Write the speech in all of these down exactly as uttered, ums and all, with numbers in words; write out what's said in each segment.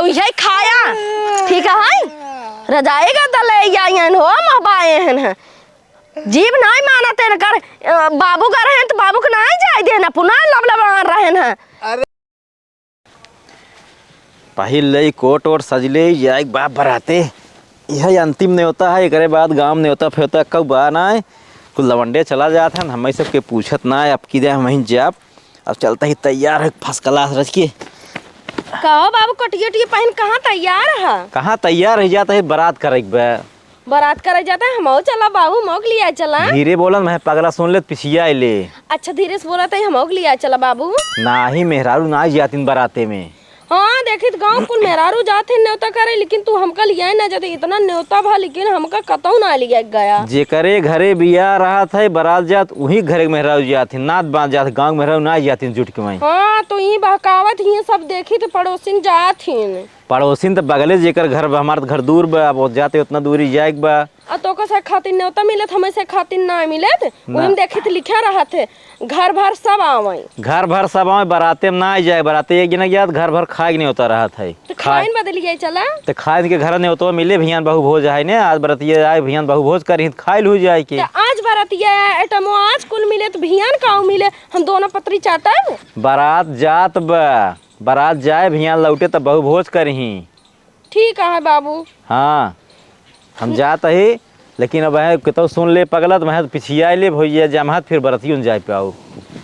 तू यही खाया, ठीक है? रजाई का दले आयन हो, महबाए हन। जीव नाई मानत इनकर, अ, बाबू का रहन त बाबू के नाई जाए देना, पुना लबलबान रहन है। अरे। पहिल ले कोट ओट सजले, जाए के बाप बराते। यह अंतिम न्योता है, एकरे बाद गाँव न्योता फ्योता कऊ बा नाय। कुल लवंडे चला जात हन, हमें सबके पूछत नाय, अब की दे हम वहीं जाब। अब चलता ही तैयार है first class रच के। कहो बाबू, कटिया उटिया पहन कहाँ तैयार है? कहाँ तैयार है, जाता है बारात करे के बा। बारात करे जाता है, हमहू चला बाबू, मौक लिया चला। धीरे बोलन, मैं पगला सुन ले, पिछिया ले। अच्छा, धीरे से बोला तो हमहू लिया चला बाबू। नाही, मेहरारू ना जातिन बाराते में। हाँ, देखित गाँव कुल मेहरारू जात है न्योता करे, लेकिन तू हमका लिया ना जाते, इतना न्योता भा, लेकिन हमका कतऊ ना लिया गया। जेकरे घरे बियाह रहत है, बारात जात, उही घरे के मेहरारू जात है, नात बात जात है, गाँव के मेहरारू ना जातिन जुट के वहीं। हाँ, तो यही बहकावत ही सब देखित पड़ोसिन जात हिन। पड़ोसिन त बगले जेकर घर बा, हमार त घर दूर बा, अब जाते उतना दूरी जाए के बा। आ तो ओकर से खातिर न्योता मिलत, हमें से खातिर ना मिलत। ना। ओहिम देखित लिखा रहत है, घर भर सब आवे। घर भर सब आवे, बाराते में ना आई जाए, बाराते एक जने जात, घर भर खाए के न्योता रहत है। तो खाए खाइन बदल गए चला। तो खाए के घर न्योता मिले, भियान बहु भोज है ने, आज बरतिया आए, भियान बहु भोज करी, खाइल हो जाए के। तो आज बरतिया एटमो आज कुल मिले, तो भियान काऊ मिले, हम दोनों पतरी चाटब। बारात जात बा, बारात जाए, भियान लौटे, तब बहु भोज करही। ठीक है बाबू। हाँ, हम जात ही, लेकिन अब है, कितो सुन ले पगला, तो मैं तो पिछिया ले भैया, जमहत फिर बरतियों जाए पाऊ।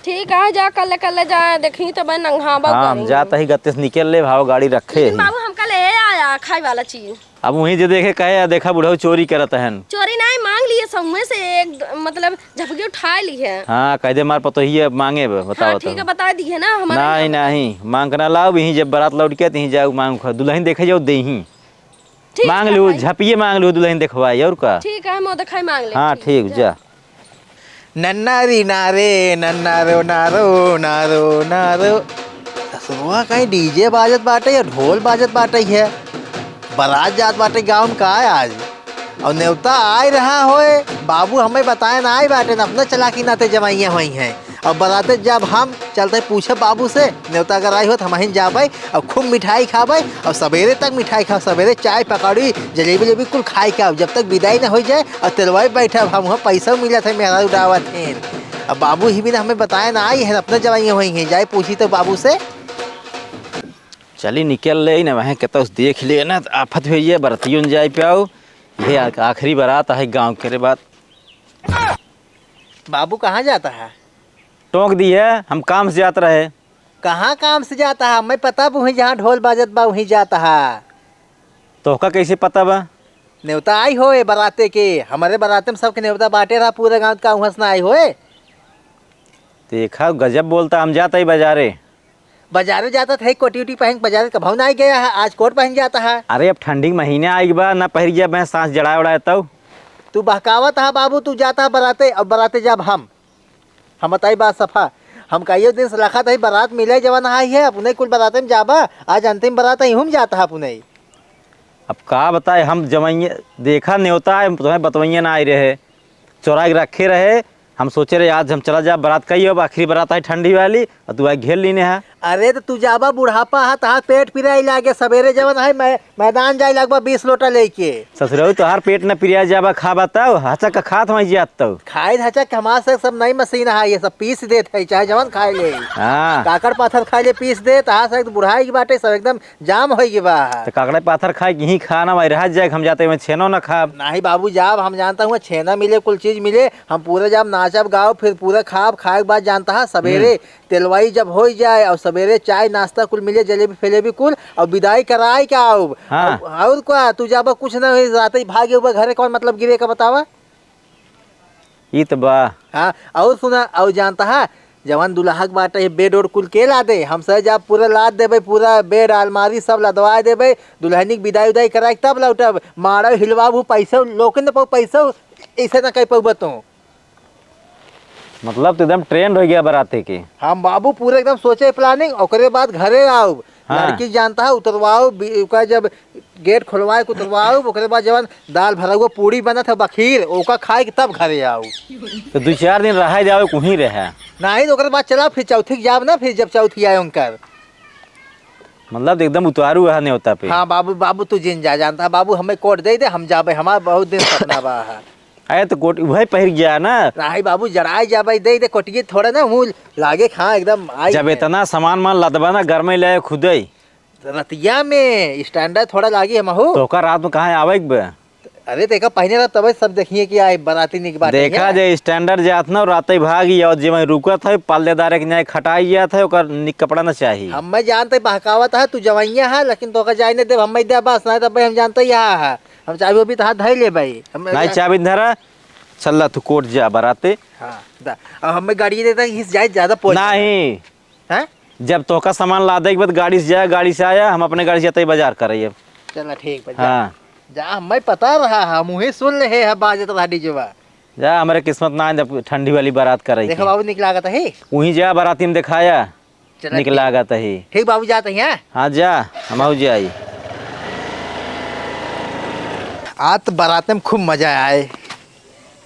ठीक है, जा, कल, कल जा, देखी तो मैं नंगाबा हाँ, हम करूँ। जात ही, गत्ते से निकल ले, भाव गाड़ी रखे लेकिन ही। बाबू, हमका ले आया खाए वाला चीज। अब वहीं जे देखे, कहे, "या देखा, बुढ़ऊ चोरी करत हन।" चोरी नहीं, मांग लिए समुहे से एक, मतलब, झपकी उठा ली है। हाँ, कह दे, "मार पतोहिया मांगे बा, बताओ हाँ, तो।" ठीक है, बता दी है ना, हमारा नहीं, नाम। नहीं, मांग के ना लाओ, यहीं जब बारात लौट के, तहीं जाओ, मांग खा, दुल्हन देखे जाओ, देही। ठीक मांग है लू, भाई। झपिए मांग लू, दुल्हन देखवाई, और का? ठीक है, हम देखाई मांग ले। हाँ, ठीक, ठीक, जा। जा। नन्ना री नारे, नन्ना रो नारो, नारो, नारो। ससुरवा कहीं डीजे बाजत बाटे या ढोल बाजत बाटे है? बारात जात बाटे गाँव में का आज? और नेवता आए रहा होए, बाबू हमें बताए ना आए बाटे, अपना चलाकी नाते जमाइया होई हैं। और बाराते जब हम चलते पूछे बाबू से, नेवता अगर आई हो तो हम ही जाबे और खूब मिठाई खाबे और सवेरे तक मिठाई खाओ, सवेरे चाय पकौड़ी जलेबी जलेबी कुल खाए के आओ, जब तक विदाई ना हो जाए। और तेलवाई बैठे अब हम वहाँ पैसा मिला था मेहरारू उड़ावत हैं। अब बाबू ही बिना हमें बताए ना आई है, अपना जवाइयाँ हुई हैं, जाए पूछी तो बाबू से। चली निकल ले ना, वहाँ के तो देख ले ना, आफत हुई है, बरतियों जाए पे आओ। ये आ-, आखिरी बारात है गाँव के रे बात। बाबू कहाँ जाता है? टोंक दी है, हम काम से जात रहे। कहाँ काम से जाता है? मैं पता भी वहीं जहाँ ढोल बाजत बा वहीं जाता है। तोहका कैसे पता बा? नेवता आई होए बराते के, हमारे बराते में सबके नेवता बाटे रहा, पूरे गाँव का उहाँ से ना आई होए। देखा गजब बोलता, हम जाता ही बाजारे। बाजारे जाता था, कोटी उटी पहन के बाजारे कभऊ ना आई गया है, आज कोट पहन जाता है। अरे अब ठंडी के महीने आई बा, ना पहिर गया मैं सांस जड़ाए उड़ाए तब। तू बहकावत हा बाबू, तू जाता बराते, अब बराते जाब हम। हम बताई बात सफा, हम कइयो दिन से लखत हई बारात मिले जवन आई है, अपने कुल बाराते में जाबा, आज अंतिम बारात है, हम जाता है अपने। अब का बताए, हम जवइये देखा नेवता है, तुम्हें बतवइये ना आई रहे, चोरा के रखे रहे, हम सोचे रहे आज हम चला जा बारात का ही, अब आखिरी बारात है ठंडी वाली, और तू आई घेर लीने है। अरे तो तू जाबा बुढ़ापा है, तहार पेट पिराई लागे, सवेरे जवन है मैं मैदान जाए लगबा बीस लोटा लेके। ससुरऊ, तोहार पेट न पिरिया जाबा, खा बताओ, हचक का खात वहीं जियात तऊ। खाए हचक के हमार से सब नई मशीन है, ये सब पीस देत है, चाहे जवन खाए ले। हाँ। काकड़ पाथर खाए ले पीस देत, तहार से बुढ़ाई की बाटे, सब एकदम जाम होई के बा। तो काकड़े पाथर खाए के ही खाना वहीं रह जाए, हम जाते में छेनो ना खाब। नहीं बाबू, जाब हम जानता हूँ, छेना मिले, कुल चीज मिले, हम पूरा जाब नाचब गाओ, फिर पूरा खाब, खाए के बाद जानता है सवेरे हम्म। तेलवाई जब होइ जाए और सवेरे चाय नाश्ता कुल मिले, जलेबी फलेबी कुल, और विदाई कराए के आउब। हाँ। और, और का, तू जाबा कुछ ना होई, रात ही भागे हुआ घरे, कौन मतलब गिरे का बतावा? ई त बा। हाँ, और सुना, और जानता है, जवान दुल्हा के बाटे, ये बेड ओड कुल के ला दे, हम सर जाब पूरा लाद देबे, पूरा बेड, अलमारी सब लदवा देबे, दुल्हनी के विदाई उदाई कराए के तब लौटब, मारब हिलवाबू, पैसा लोके न पाऊ, पैसा ऐसे ना कह पाऊ तू। मतलब, तो एकदम ट्रेंड हो गया बराते के। हम बाबू पूरे एकदम सोचे प्लानिंग, ओकरे बाद घरे आउब। हाँ। लड़की जानता है, उतरवाओ, बी-, ओका जब गेट खोलवाए के उतरवाओ, ओकरे बाद जवन दाल भरा हुआ पूड़ी बनत है बखीर, ओका खाए के तब घरे आउब। तो दो चार दिन रहा जाओ, कुहीं रहे। नहीं, तो ओकरे बाद चला, फिर चौथी के जाब ना, फिर जब चौथी आए उनकर। मतलब एकदम उतारू है नेवता पे। हाँ बाबू, बाबू तू जिन जा, जानता है बाबू, हमें कोट दे दे, हम जाबे, हमार बहुत दिन सपना बा है। अरे तो कोट वही पहिर गया ना। नहीं बाबू, जड़ाई जाबे, दे दे कोटिए थोड़ा ना, मुँह लागे खा एकदम आई जब है। इतना सामान मान लदबा ना, घर में ले खुदे। रतिया में standard थोड़ा लागी हम हो। तो ओकर रात में कहाँ आवे के बे? अरे तो एका पहिने रह तबे सब देखिए कि आए बराती निक बाटे देखा है। जे standard जात ना, राते भागी और जे मैं रुकत है, पाल्लेदार एक न्याय खटाई जात है, ओकर निक कपड़ा ना चाही। हम मैं जानते बहकावत है, तू जवैया है, लेकिन तो ओकर जाए नहीं देब, हम मैं दे बस, नहीं तब हम जानते ही है। हम चाबी अभी तो हाथ धई ले भाई। हम नहीं, चाबी धरा, चल तू कोट जा बराते। हाँ, दा। अब हमें गाड़ी देता है, इस जाए ज्यादा पहुंच नहीं। हैं? जब तोहका सामान लादे के बाद गाड़ी से जाए, गाड़ी से आया, हम अपने गाड़ी से जाते ही बाजार करे अब। चला ठीक बा, जा। हाँ। जा, हमें पता रहा है, हम उहे सुन ले है, बाजत रहा डीजे बा। जा, हमरे किस्मत ना है, जब ठंडी वाली बारात करे देखो के। बाबू, निक लागत है। उहीं जा, बाराती में दिखाया। चला निक ठीक। लागत है। ठीक बाबू, जात है, हैं? हाँ, जा, हम आऊ जाई। आज तो बारात में खूब मजा आए।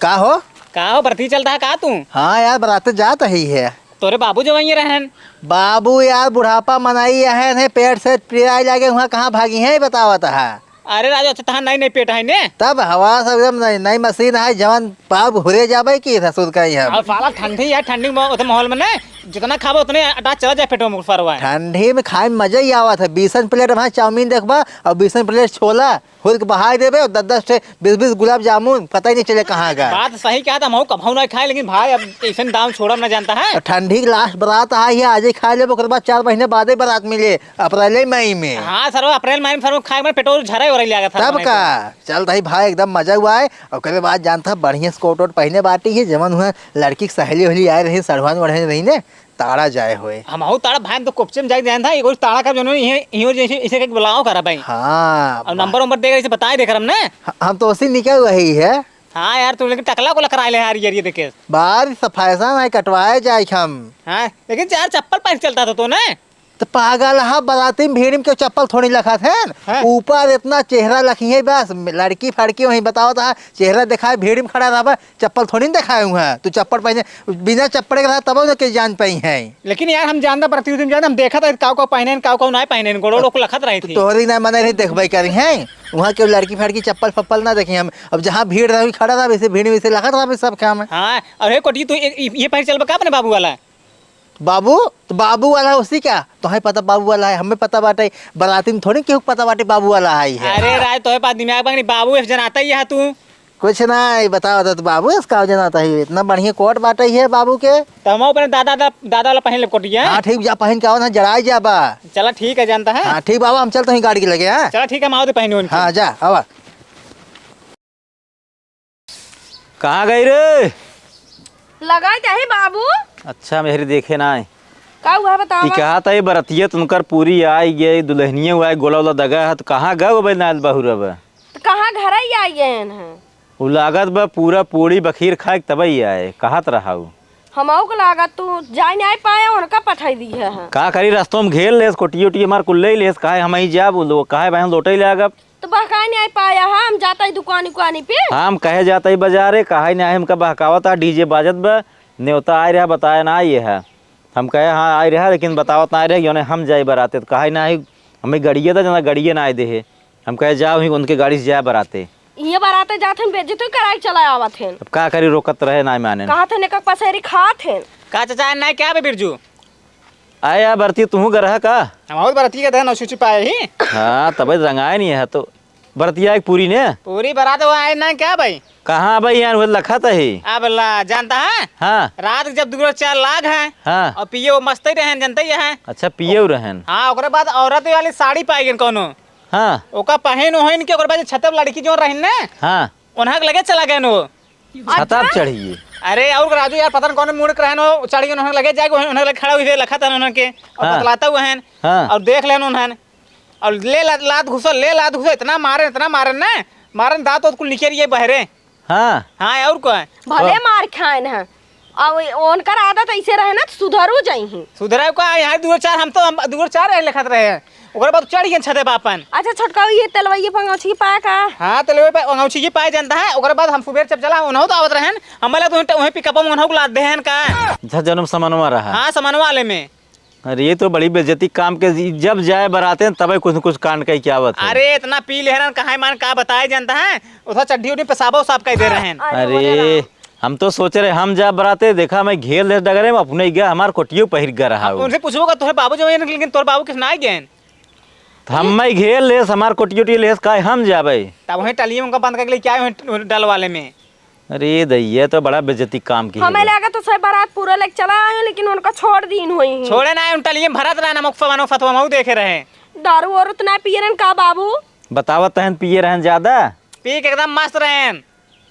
का हो? का हो, बरती चलता है का तू? हाँ यार, बरात जात ही है। तोरे बाबू जो वहीं रहन। बाबू यार, बुढ़ापा मनाई रहन है, पेट से पिराए लागे, वहाँ कहाँ भागी है, बतावत है। अरे राजू, अच्छा तहाँ नहीं, नहीं पेट है ने? तब हवा सब एकदम नई, नई मशीन है, जवन पाप हुरे जाबे की ससुर का ही हम। और साला ठंडी है, ठंडी में उतने माहौल में ना, जितना खाबो उतने अटैच चला जाए पेटो में फरवा है। ठंडी में खाए में मजा ही आवत है, बीसन प्लेट वहाँ चाउमीन देखबा और बीसन प्लेट छोला, हुर के बहाई देबे और दस दस ठे, बीस बीस गुलाब जामुन, पता ही नहीं चले कहाँ गए। बात सही कहा था, हम कभऊ नहीं खाए, लेकिन भाई अब ऐसन दाम छोड़ब ना जानता है। और ठंडी के लास्ट बारात आई है, आज ही खा लेबे, ओकर बाद चार महीने बादे बारात मिले, अप्रैल मई में। हाँ सरवा, अप्रैल मई में सरवा खाए में पेट्रोल झरा हो रही लगा था तब का। चल रही भाई, एकदम मजा हुआ है। और ओकरे बाद जानता है, बढ़िया से कोट वोट पहने बाटी है, जवन हुआ लड़की की सहेली वहेली आए रही, सड़वान वढ़वान रही ने, ताड़ा जाए होए। हमहू ताड़ा भाई, हम तो कोपचे में जाए जाए था, एगो ताड़ा का जो है, इहे, इहे जैसे, इसे के बुलाओ करा भाई। हाँ, और नंबर वंबर दे, इसे बताए दे करम ना। ह-, हम तो उसी निकल रही है। हाँ यार, तू लेकिन टकला को लकराए ले यार, ये, ये देखे। बार फैशन है, कटवाए जाए हम। हाँ, लेकिन यार चप्पल पहन के चलता था तू ना। तो पागल हा, बाराती में भीड़ में क्यों चप्पल थोड़ी लखत है? हाँ। ऊपर इतना चेहरा लखी है बस, लड़की फड़की वहीं बतावत हा, चेहरा दिखाए, भीड़ में खड़ा रहबा, चप्पल थोड़ी ना दिखाए हुआ है। तू चप्पल पहने, बिना चप्पल के रहा तब न के जान पाई है। लेकिन यार हम जानता प्रतिनिधि में जानता, हम देखा था काव काव पहने, काव काव ना पहने, गोड़ो ओड़ो को लखत रही तो थी। तोहरी ना मने रही देखबे करी है, वहाँ के लड़की फड़की चप्पल फप्पल ना देखी हम। अब जहाँ भीड़ रही खड़ा रहा, वैसे भीड़ में से लखत रहा सब काम है। हाँ, अरे कोटी तू ये, ये पहन चलबा का अपने बाबू वाला? बाबू? तो बाबू वाला है उसी का? तोहे पता बाबू वाला है, हमें पता बाटे। बाराती में थोड़ी केहू पता बाटे बाबू वाला है, है। अरे राज, तोहे पास दिमाग बा कि नहीं? बाबू ऐसे जनाता ही है तू। कुछ ना, ये बताओ तो बाबू इसका जनाता ही, इतना बढ़िया कोट बाटे है बाबू के। तो हम अपने दादा, दादा, दादा वाला पहन ले कोटिया। हाँ ठीक, जा पहन के आओ ना, जड़ाई जा बा। चला ठीक है, जानता है। हाँ ठीक बाबा, हम चलते हैं गाड़ी के लगे, हाँ। चला ठीक है, हम आओ तो पहनो उनके। हाँ जा, आवा। कहाँ गई रे? लगाई चाहे बाबू। अच्छा, मेहरी देखे ना आए। का हुआ बतावा? ई कहा था, ये बरतिया तुमकर पूरी आई गई, दुल्हनिया हुआ है, गोला वोला दगा है, तो कहाँ गए हो बे नाल बहुरब? तो कहाँ घर ही आई गए हैं? उ लागत बा पूरा पूरी बखीर खाए के तबे ही आए, कहत रहा उ। हमहू के लागत तू जाए नहीं पाया, उनका पठाई दी है। का करी, रस्तों में घेर लेस, कोटी ओटी हमार कुल्ले ही लेस, काहे हम ही जाब, उ लोग काहे बहन लोटे लागब। तो बहकाए नहीं पाया है, हम जाता ही दुकानी उकानी पे। हाँ, हम कहे जाता ही बाजारे, कहा ही नहीं, हमका बहकावत आ, डीजे बाजत बा, नेवता आए रहा, बताया ना ये है। हम कहे, "हाँ, आए रहा, लेकिन बतावत ना आए रहे, योने हम जाए बराते।" तो कहा ही ना, "हमें गड़िए दा, जना गड़िए ना आए दे है।" हम कहे, "जाओ ही उनके गाड़ी से जाए बराते।" ये बराते जात हैं, बेइज्जती कराई चला आवत हैं। अब का करी, रोकत रहे, ना माने। कहा थे ने का पसेरी खात हैं। का चाचा, ना क्या बे बिरजू? आए या बरती, तू गरहा का? हम और बरती के दहन और सूची पाए ही। हाँ, तबे रंगाए नहीं है तो। बरतिया एक पूरी ने? पूरी बरात वो आए ना क्या भाई? कहाँ भाई, यार वो लखत है। अब ला, जानता है? हाँ। रात के जब दू चार लाग है, हाँ। और पिए वो मस्त ही रहन, जानते ही है। अच्छा, पिए वो रहन। हाँ, ओकरे बाद औरत वाली साड़ी पाई गन कोनो। हाँ। ओका पहन ओहन के, ओकरे बाद छत पे लड़की जो रहन ना, हाँ। उन्हें लगे चला गए वो। छता पे अच्छा? चढ़िए। अरे और राजू यार, पता न कौन मूड के रहन हो, चढ़ गए उन्हें लगे जाके, उन्हें लगे खड़ा हुए लखत है उन्हें के, और हाँ। बतलाता हुआ है, हाँ। और देख लेन उन्हें, और ले ला-, लात घुसल, ले लात घुसल, इतना मारे, इतना मारे ना, मारे दांत तो कुल निकल ये बहरे। हाँ। हाँ, और को है? भले हाँ। मार खाए ना, अब उनकर आदत ऐसे रहे ना, तो सुधरू जाई ही। सुधरा का? यहाँ दू चार, हम तो, हम दू चार रहे लिखत रहे हैं। ओकरे बाद चढ़ गए छते बापन। अच्छा छोटका, ये तेलवैया पंगौछी पाए का? हाँ, तेलवैया पा-, पंगौछी पाए जानता है। ओकरे बाद हम सुबेर जब चला, उन्हों तो आवत रहन, हम बोला, "तू वहीं पिकअप में उन्हों को लाद देहन का?" अच्छा, जन्म समनवा रहा। हाँ, समनवा वाले में। अरे, ये तो बड़ी बेइज्जती काम के, जब जाए बराते तबे कुछ न कुछ कांड कइ के आवत है। अरे, इतना पी ले रहन, कहाँ मान का बताए जानता है, उधर चड्ढी उड्ढी पेशाबो साफ कइ दे रहन। अरे, अरे, हम तो सोचे रहे हम जा बराते, देखा मैं घेर ले डगरे में अपने गया, हमार कोटियो पहिर गया रहा अब हो। उनसे पूछबो का तोहरे बाबू जो है, लेकिन तोहरे बाबू किस ना गए? तो हम मैं घेर लेस, हमार कोटियो टी लेस, काहे हम जाबे? तब वहीं टलिए उनका बंद करके लेके आए वहीं डल वाले में। अरे दैया, तो बड़ा बेइज्जती काम की हमें है। लगा तो सही बारात पूरा लेके चला आयो, लेकिन उनका छोड़ दीन हुई ही। छोड़े ना, उन टलिए में भरत रहा ना, मुख फवानो फतवा मऊ देखे रहे। दारू और उतना पिए रहन का बाबू? बतावत तहन पिए रहन ज्यादा। पी के एकदम मस्त रहन।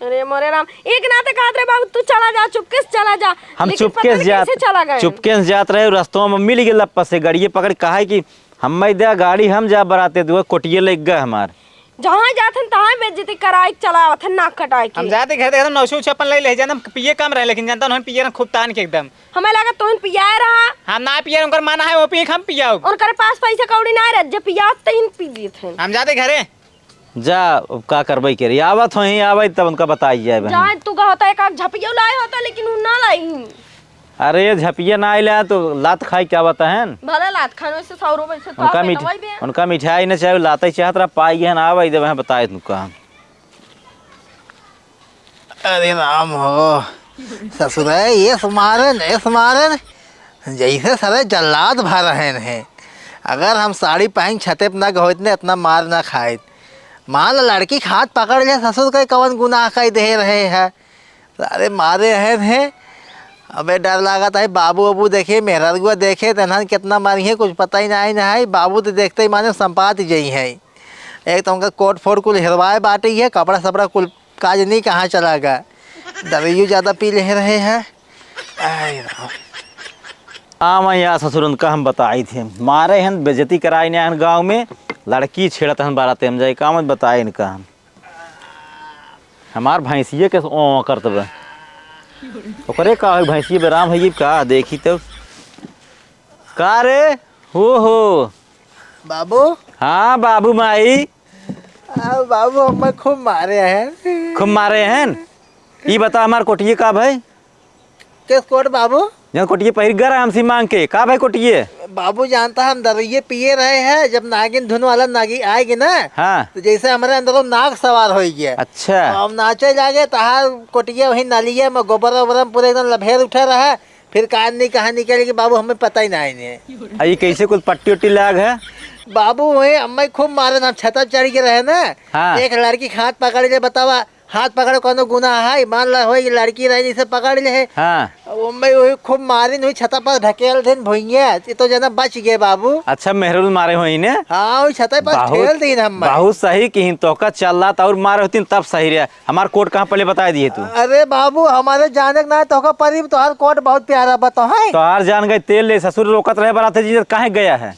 अरे मोरे राम, एक नाते कहत रहे बाबू, तू चला जा, चुपके से चला जा। हम लेकिन चुपके पता से नहीं जात, कैसे चला गए। चुपके से जात रहे, रस्तवा में मिल गए लप्पा से, गाड़िए पकड़, कहा है कि हम मैं दे गाड़ी, हम जा बराते दुआ, कोटिए लेके गए हमार। जहाँ जात हन, तहाँ बेइज्जती कराए के चला आवत हन, नाक कटाए के। हम जाते घर एकदम नौशे उछे अपन ले ले जान, हम पिए कम रहे, लेकिन जानता उन्होंने पिए ना खूब तान के एकदम। हमें लगा तुम पियाए रहा। हम ना पिए, उनकर मन है वो पी, हम पियाओ। उनकर पास पैसा कौड़ी ना रह, जे पियात तहिन पी लेत हन। हम जाते घरे। जा, अब का करबे के रे? आवत होही, आवे तब उनका बताई जाए बहन। जा, तू का होता है, एक आध झपियो लाए होता, लेकिन उ ना लाई। अरे, झपिया ना आइला तो लात खाई क्या बताहन? भले लात खान, वैसे सौ रुपए से तो उनका आप मिठ-, दवाई दे। उनका मिठाई न चाहे, लाते चाहत रहा, पाई गहन, आवे दे, वह बताए तुमका। अरे राम हो, ससुरे, ये समारन, ये समारन, जैसे सारे जल्लाद भर रहे हैं। अगर हम साड़ी पहन छते पे ना गए होइत ने, इतना मार ना खाइत। मान ला लड़की के हाथ पकड़ ले, ससुर के कवन गुनाह कइ दे रहे हैं। सारे मारे हैं, हैं। अबे डर लागत है, बाबू अबू देखे, मेहररुआ देखे, तनहन कितना मारी है, कुछ पता ही नहीं, नहीं। बाबू तो देखते ही माने संपात ही जई है। एक तो उनका कोट फोट कुल हेरवाए बाटे ही है, कपड़ा सपड़ा कुल काज नहीं कहाँ चला गया। दवाइयों ज्यादा पी ले रहे हैं। आय राम। आवा यार ससुर, उनका हम बताई थे, मारे हन, बेइज्जती कराई ने हन गाँव में, लड़की छेड़त हन बाराते में जाए, का मत बताए इनका हम। हमार भैंसिए के ओ करत बा। ओकरे का होई, भैंसिए बेराम होई का, देखी तो। का रे? हो हो। बाबू। हाँ बाबू माई। आ, बाबू, हमें खूब मारे हैं। खूब मारे हैं? ई बता, हमार कोटिये का भाई? किस कोट बाबू? जन कोटिये पहिर गर हमसे मांग के, का भाई कोटिये? बाबू, जानता हम दरुइये पिए रहे हैं, जब नागिन धुन वाला नागी आएगी ना, हाँ। तो जैसे हमारे अंदर नाग सवार हो गया। अच्छा। हम नाचे लागे, तहार कोटिये वही नलिये में गोबर ओबर में पूरे एकदम लभेर उठे रहे। फिर कहानी, कहानी निकल कि बाबू हमें पता ही ना है। आ, ये कैसे कुछ पट्टी उट्टी लाग है? बाबू वही अम्मा खूब मारे ना, छता चढ़ के रहे ना। हाँ। एक लड़की के हाथ पकड़ ले, बतावा, हाथ पकड़ कोनो गुनाह है? मान ला हो, ये लड़की रहे, जिसे पकड़ ले है। हाँ। अम्मा वही खूब मारी, वही छता पर ढकेल देन भुइया, ये तो जना बच गए बाबू। अच्छा, मेहरून मारे हो इन्हें? हाँ, वही छता पर बहुत, ठेल दीन हम। बहुत सही किहिन, तोहका चल्लात और मारे होतीन तब सही रहे। हमार कोट कहाँ पहले बताए दिए तू? अरे बाबू, हमारे जाने के ना तोहका परी, तोहार कोट बहुत प्यारा बा तो है। तोहार जान गए तेल ले ससुर रोकत रहे बराते जी, काहे गया है?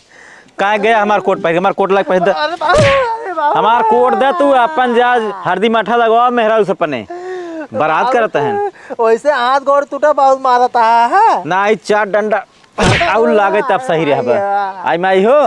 काहे गया हमार कोट पहन के? हमार कोट लाग पहन दे। अरे बाबू, अरे बाबू। हमार कोट दे तू, अपन जा हरदी माठा लगवा मेहरा उस अपने। बारात बाबू, करत हैं। वैसे हाथ गोड़ टूटा बहुत मारत है। ना, ई चार डंडा। आउर लागे तब सही रहबा। आय माई हो,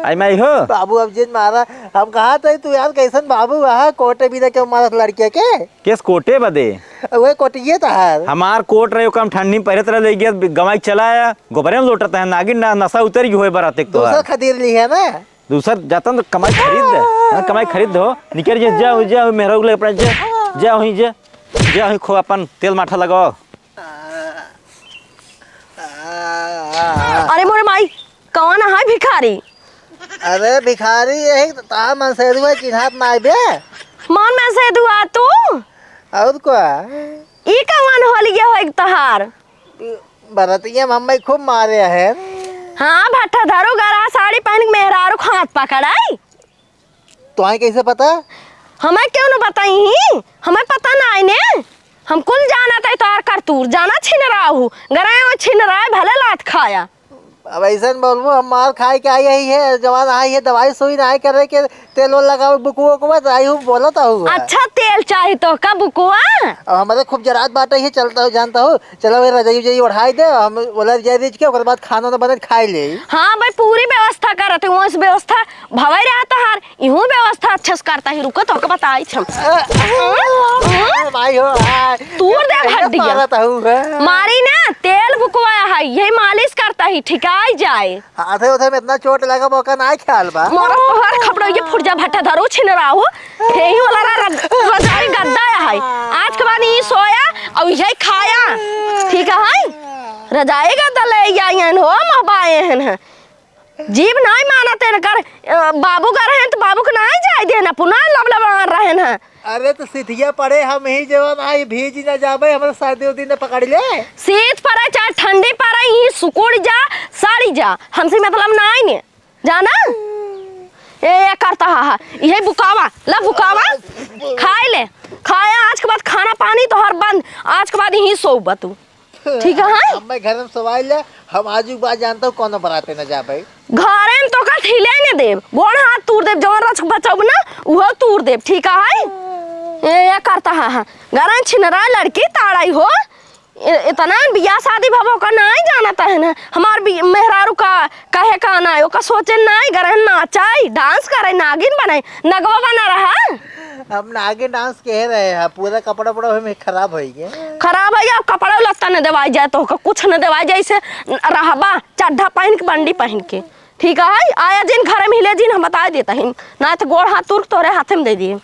आय माई हो। बाबू, अब जिन मारा, हम कहा थे तू यार, कैसन बाबू, वहाँ कोटे बिना क्यों मारत लड़के के? केस कोटे बदे? वही कोटिये तो है। हमार कोट रहे, ओकम ठंडी में पहिरत रहे, ले गया, गवाई चला आया, गोबरे में लोटत है, नागिन ना, नशा उतर गई होए बराते के तोहार। दूसर खदीर ली है ना? दूसर जातन तो कमाई खरीद दे, हाँ, कमाई खरीद दो, निकल जे, जा, जा, मेहरा उगले अपना, जा, जा, वहीं जा, जा, वहीं खो अपन तेल माठा लगाओ। अरे मोरे माई, कौन है भिखारी? अरे भिखारी, यही तो तार मनसेधुआ चिन्हात नाई बे। मन मनसेधुआ तू? और का? ई कौन होलिया हो एक तहार? बरतिया मम्मी खूब मारे है। हाँ, भट्टा धरो गरा साड़ी पहन के मेहरारू के हाथ पकड़ाई। तोहई कैसे पता? हमें क्यों न बताई ही? हमें पता ना आई ने। हम कुल जानत है तोहार करतूर, जाना छिनरा हूँ। गराए वो छिनरा है, भले लात खाया। अब अइसन बोलबू, हम मार खाए के आई ही है, जवान आई है, दवाई सुई नाहीं करे के, तेल ओल लगावे बुकुआ उकुआ, त आई हूँ बोलत हूँ। अच्छा, तेल चाही तोहका बुकुआ? अब हमरे खूब जरात बाटे ही, चलत हूँ, जानत हूँ, चला वही रजाई उजाई ओढ़ाई दे, हम ओला रजाई रिझ के, ओकर बाद खाना वाना बने खाई ले। हाँ भाई, पूरी व्यवस्था करत हूँ, वहाँ से व्यवस्था भवे रहा तोहार, इहूँ व्यवस्था अच्छे से करत ही, रुको तोहका बताई हम। अ, अ, भाई हो, आ, तूर दे कैसे हड्डिया। मारत हूँ, हाँ। मारी ना, तेल बुकवाया है, यही मालिश करत ही, ठिकाई जाए। हाथे उथे में इतना चोट लगा, मौका ना ख्याल बा। मोर तोहर खपड़ो ये फुर्जा भट्टा धरो छिन रहा हो। यही वाला रा-, रा-, रजाई गद्दा है। आज के बाद ई सोया और यही खाया। ठीक है? रजाई गद्दा ले आइन हो, महबाए हैं। जीव नाहीं मानत इनकर, अ, बाबू का रहेन त बाबू के नाहीं जाए देन, अपना लबलबान रहेन हैं। अरे त सिथिया पड़े, हम ही जवन आई भीज न जाबे, हमरे सर्दी उर्दी न पकड़ ले। शीत पड़े चाहे ठंडी पड़े, यहीं सुकुड़ जा, सड़ी जा, हमसे मतलब नाहीं ने, जाना? ए, ए करत हा, हा, यही बुकावा, ला बुकावा, खाए ले, खाया, आज के बाद खाना पानी तोहर बंद, आज के बाद यहीं सोबा तू। ठीक है, हाँ? अब मैं घर में सवाई ले, हम आजू के बाद जानत हूँ कौनो बराते न जाबे। घरे में तोका हिले न देब, गोड़ हाथ तूर देब, जवन रच बचौब ना, उहो तूर देब, ठीक है? ए, ए करत हा, हाँ। घरे में छिनरा लड़की ताड़ाई हो, ए, इतना बियाह शादी भवो का नाहीं जानत है ना, हमार बि-, मेहरारू का कहे का ना, ओका सोचे नाहीं, घरे में नाचाई, dance करे, नागिन बने, नगवा बना रहा। हम नागिन dance कह रहे हैं, पूरा कपड़ा उपड़ा में खराब होइ गया। खराब होइ गया, कपड़ा लत्ता न देवाई जाए, तोहका कुछ न देवाई जाए, ऐसे रहबा चड्ढा पहिन के, बंडी पहिन के, ठीक है? आया जिन घर में हिले जिन, हम बताए देत ही, नाहीं त गोड़ हाथ तुर के तोहरे हाथे में दे दिए।